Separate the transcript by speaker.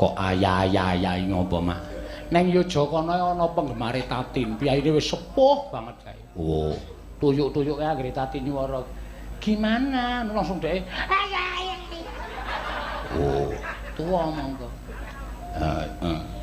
Speaker 1: Kok ayah-ayah ngopo, Mah? Neng Yojo kono ana penggemare Tatin. Piyayine wis sepuh banget kae. Oh, tuyuk-tuyuk kae anggere Tatin nyuwara. Gimana? Langsung dhek ayah ayah. Oh, tuwa monggo. Heeh.